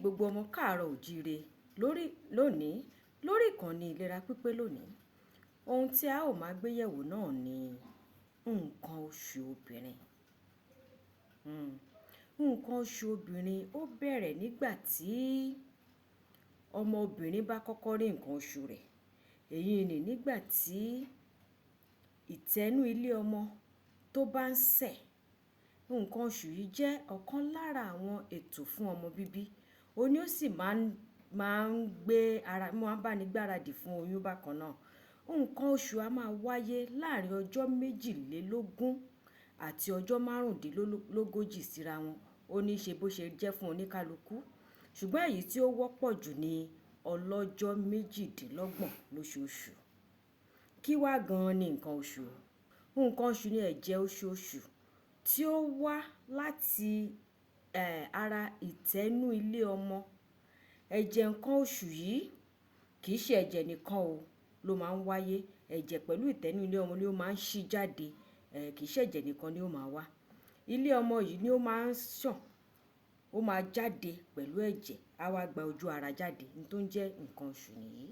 Gbogbo ọmọ káàárọ̀ òjíire lórí lónìí lórí ìkànnì Ìlera Pípé lónìí. Ohun tí a ó máa gbé yẹ̀wò náà ni nǹkan oṣù obìnrin. Nǹkan oṣù obìnrin ó bẹ̀rẹ̀ nígbà tí ọmọbìnrin bá kọ́kọ́ rí nǹkan oṣù rẹ̀. Èyí ni nígbà tí ìtẹ́nú ilé ọmọ tó bá ń sẹ̀. Nǹkan oṣù yìí jẹ́ ọ̀kan lára àwọn ètò fún ọmọ bíbí. Ó ní ó sì máa ń gbé ara, máa ń bá ní gbáradì fún oyún bákan náà. Nǹkan oṣù a máa wáyé láàárín ọjọ́ 22 àti ọjọ́ 35 síra wọn. Ó ní í ṣe bó ṣe jẹ́ fún oníkálukú. Ṣùgbọ́n èyí tí ó wọ́pọ̀ jù ni ọlọ́jọ́ 28 lóṣooṣù. Kí wá gan-an ni nǹkan oṣù? Nǹkan oṣù ni ẹ̀jẹ̀ oṣooṣù tí ó wá láti ara ìtẹ́nú ilé ọmọ. Ẹ̀jẹ̀ nǹkan oṣù yìí kì í ṣe ẹ̀jẹ̀ nìkan o ló máa ń wáyé. Ẹ̀jẹ̀ pẹ̀lú ìtẹ́nú ilé ọmọ ni ó máa ń ṣí jáde. Kì í ṣe ẹ̀jẹ̀ nìkan ni ó máa wá. Ilé ọmọ yìí ni ó máa ń sàn, ó máa jáde pẹ̀lú ẹ̀jẹ̀, á wá gba ojú ara jáde. Ohun tó ń jẹ́ nǹkan oṣù nìyí.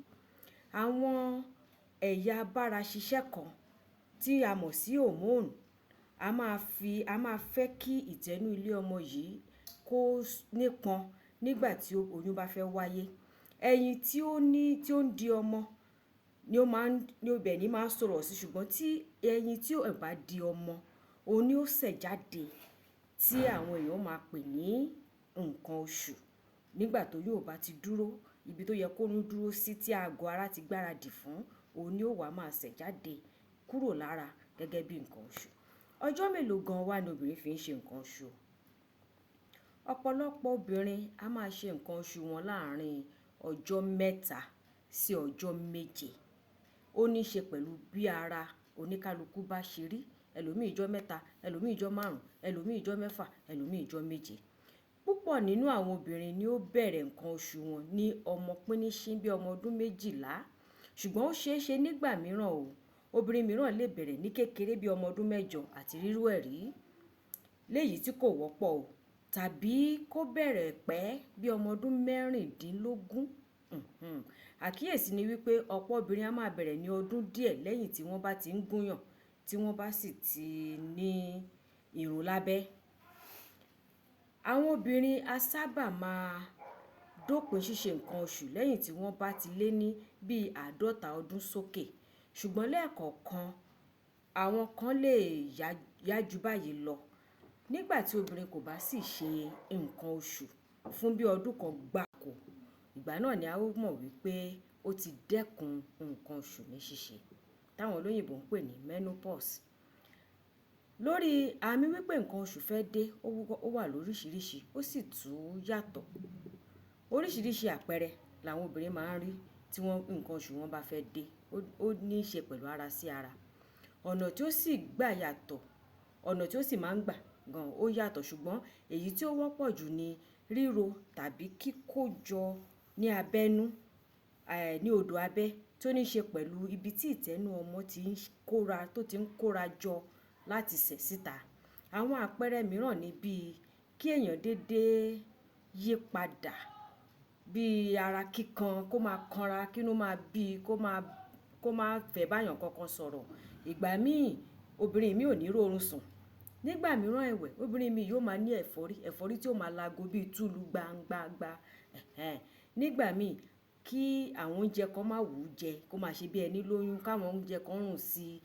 Àwọn ẹ̀yà abára ṣiṣẹ́ kan tí a mọ̀ sí hormone, a máa fẹ́ kí ìtẹ́nú ilé ọmọ yìí kó nípọn nígbà tí oyún bá fẹ́ wáyé. Ẹyin tí ó ní, tí ó ń di ọmọ ni ó máa ń, ní ibẹ̀ ni máa ń sọ̀rọ̀ sí. Ṣùgbọ́n tí ẹyin tí ò bá di ọmọ, òun ni ó sẹ̀ jáde tí àwọn èèyàn máa pè ní nǹkan oṣù. Nígbà tó oyún ò bá ti dúró, ibi tó yẹ kó oyún dúró sí tí ago ara ti gbáradì fún, òun ni ó wà máa sẹ̀ jáde kúrò lára gẹ́gẹ́ bí nǹkan oṣù. Ọjọ́ mélòó gan-an wà ní obìnrin fi ń ṣe nǹkan oṣù? Ọ̀pọ̀lọpọ̀ obìnrin a máa ṣe nǹkan oṣù wọn láàárín ọjọ́ 3 sí ọjọ́ 7. Ó ní í ṣe pẹ̀lú bí ara oníkálukú bá ṣe rí. Ẹlòmíì ijọ́ 3, ẹlòmíì ijọ́ 5, ẹlòmíì ijọ́ 6, ẹlòmíì ijọ́ 7. Púpọ̀ nínú àwọn obìnrin ni ó bẹ̀rẹ̀ nǹkan oṣù wọn ní ọmọ píníṣín bí ọmọ ọdún 12. Ṣùgbọ́n ó ṣe é ṣe nígbà mìíràn o. Obìnrin mìíràn lè bẹ̀rẹ̀ ní kékeré bí ọmọ ọdún 8 àti rírú ẹ̀ rí. Léyìí tí kò wọ́pọ̀ o. Tàbí kó bẹ̀rẹ̀ pẹ́ bí ọmọ ọdún 16. Àkíyèsí ni wípé ọ̀pọ̀ obìnrin a máa bẹ̀rẹ̀ ní ọdún díẹ̀ lẹ́yìn tí wọ́n bá ti ń gúnyàn, tí wọ́n bá sì ti ní irun lábẹ́. Àwọn obìnrin a sábà máa dópin ṣíṣe nǹkan oṣù lẹ́yìn tí wọ́n bá ti lé ní bí àádọ́ta ọdún sókè. Ṣùgbọ́n lẹ́ẹ̀kọ̀ọ̀kan, àwọn kan lè yá ju báyìí lọ. Nígbà tí obìnrin kò bá sì ṣe nǹkan oṣù fún bí ọdún kan gbáko, ìgbà náà ni a ó mọ̀ wípé ó ti dẹ́kun nǹkan oṣù ní ṣíṣe, táwọn olóyìnbo ń pè ní menopause. Lórí àmì wípé nǹkan oṣù fẹ́ dé, ó wà lóríṣiríṣi, ó sì tún yàtọ̀. Oríṣiríṣi àpẹẹrẹ làwọn obìnrin máa ń rí tí nǹkan oṣù wọn bá fẹ́ dé. Ó ní í ṣe pẹ̀lú ara sí ara. Ọ̀nà tí ó sì gbà yàtọ̀, ọ̀nà tí ó sì máa ń gbà gan-an ó yàtọ̀. Ṣùgbọ́n èyí tí ó wọ́pọ̀ jù ni ríro tàbí kíkójọ ní abẹ́nú, ní odò abẹ́ tí ó ní í ṣe pẹ̀lú ibi tí ìtẹ́nú ọmọ ti ń kóra, tó ti ń kóra jọ láti sẹ̀ síta. Àwọn àpẹẹrẹ mìíràn ni bí kí èèyàn dédé yí padà, bí ara kíkan kó máa kanra, kí inú máa bí, kó máa fẹ́ bá èèyàn kankan sọ̀rọ̀. Ìgbà míì, obìnrin mi ò ní rórun sùn. Nígbà mìíràn ẹ̀wẹ̀, obìnrin mi yóò máa ní ẹ̀fọ́rí, ẹ̀fọ́rí tí ó máa lago bí túlù gbangba. Nígbà míì, kí àwọn oúnjẹ kan máa wù jẹ, kó máa ṣe bí ẹni lóyún, káwọn oúnjẹ kan rùn sí i.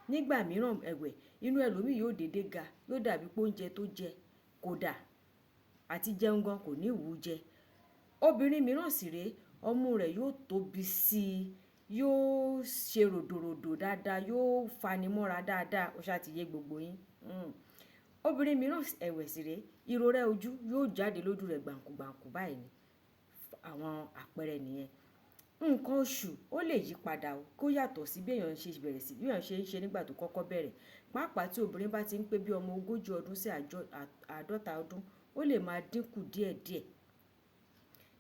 Nígbà mìíràn ẹ̀wẹ̀, inú ẹlòmíì yóò dédé ga, yóò dàbí pé oúnjẹ tó jẹ kò dà, àti jẹun gan kò ní wù jẹ. Obìnrin mìíràn sì rè, ọmú rẹ̀ yóò tóbi sí i, yóò ṣe ròdòròdò dáadáa, yóò fanimọ́ra dáadáa. Ó ṣá ti yé gbogbo yín. Obìnrin mìíràn ẹ̀wẹ̀ sì rè, irorẹ́ ojú yóò jáde lójú rẹ̀ gbàǹkù-gbàǹkù báyìí ni. Àwọn àpẹẹrẹ nìyẹn. Nǹkan oṣù ó lè yípadà o, kó yàtọ̀ sí bí èèyàn ṣe bẹ̀rẹ̀ sí, bí èèyàn ṣe ń ṣe nígbà tó kọ́kọ́ bẹ̀rẹ̀. Pàápàá tí obìnrin bá ti ń pé bí ọmọ ogójì ọdún sí àádọ́ta ọdún, ó lè máa dínkù díẹ̀díẹ̀.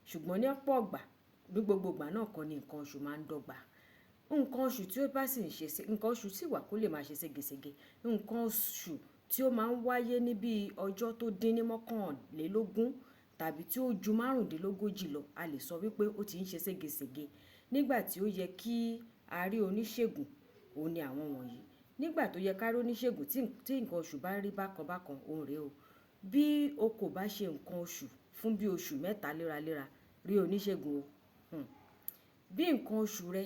Ṣùgbọ́n ní ọ̀pọ̀ ọgbà, ní gbogbo ìgbà náà kọ́ ni nǹkan oṣù máa ń dọ́gba. Nǹkan oṣù tí ó bá sì ń ṣe, nǹkan oṣù sì wà kó lè máa ṣe ségesège. Nǹkan oṣù tí ó máa ń wáyé ní bí ọjọ́ tó dín ní mọ́kànlélógún tàbí tí ó ju 35 lọ, a lè sọ wípé ó ti ń ṣe ségesège. Nígbà tí ó yẹ kí a rí oníṣègùn, òun ni àwọn wọ̀nyí. Nígbà tó yẹ ká rí oníṣègùn tí nǹkan oṣù bá rí bákan bákan, òun rèé o. Bí o kò bá ṣe nǹkan oṣù fún bí oṣù 3 léraléra, rí oníṣègùn o. Bí nǹkan oṣù rẹ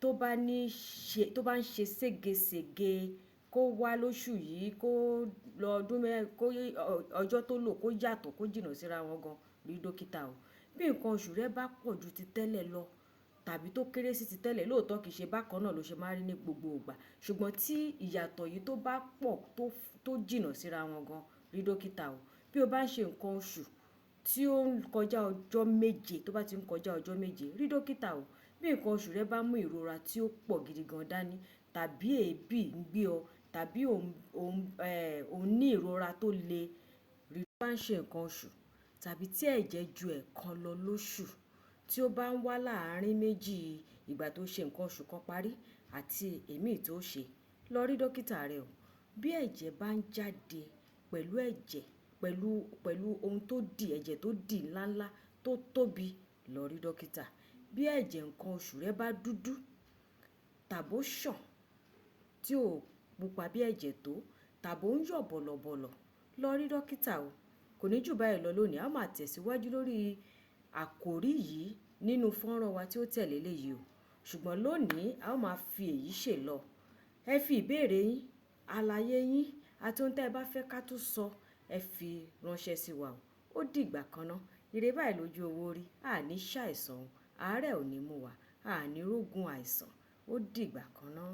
tó bá ní ṣe, tó bá ń ṣe ségesège, kó wá lóṣù yìí, kó lọ ọdún mẹ́, kó ọjọ́ tó lò kó yàtọ̀, kó jìnnà síra wọn gan, rí dókítà o. Bí nǹkan oṣù rẹ bá pọ̀ ju ti tẹ́lẹ̀ lọ tàbí tó kéré sí ti tẹ́lẹ̀, lóòótọ́ kì í ṣe bákan náà ló ṣe máa rí ní gbogbo ìgbà. Ṣùgbọ́n tí ìyàtọ̀ yìí tó bá pọ̀ tó jìnnà síra wọn gan, rí dókítà o. Bí o bá ń ṣe nǹkan oṣù tí ó ń kọjá ọjọ́ 7, tó bá ti ń kọjá ọjọ́ 7, rí dókítà o. Bí nǹkan oṣù rẹ bá mú ìrora tí ó pọ̀ gidi gan dání, tàbí èébì ń gbé ọ, tàbí ò ń ní ìrora tó le, rí. Bí o bá ń ṣe nǹkan oṣù tàbí tí ẹ̀jẹ̀ ju ẹ̀ẹ̀kan lọ lóṣù, tí ó bá ń wá láàárín méjì ìgbà tó ṣe nǹkan oṣù kan parí àti èémí tó ṣe, lọ rí dókítà rẹ o. Bí ẹ̀jẹ̀ bá ń jáde pẹ̀lú ẹ̀jẹ̀, pẹ̀lú ohun tó dì, ẹ̀jẹ̀ tó dì ńláńlá tó tóbi, lọ rí dókítà. Bí ẹ̀jẹ̀ nǹkan oṣù rẹ bá dúdú tàbí ó sàn tí ò pupa bí ẹ̀jẹ̀ tó, tàbí ó ń yọ̀ bọ̀lọ̀bọ̀lọ̀, lọ rí dókítà o. Kò ní jù báyìí lọ lónìí. A máa tẹ̀síwájú lórí àkòrí yìí nínú fọ́nrán wa tí ó tẹ̀lé léyìí o. Ṣùgbọ́n lónìí a ó máa fi èyí ṣe lọ. Ẹ fi ìbéèrè yín, àlàyé yín àti ohun tí ẹ bá fẹ́ ká tún sọ, ẹ fi ránṣẹ́ sí wa o. Ó dìgbà kan ná. Ire báyìí lójú owó rí. A ní ṣàìsàn o. Àárẹ̀ ò ní mú wa. A ní rógun àìsàn. Ó dìgbà kan ná.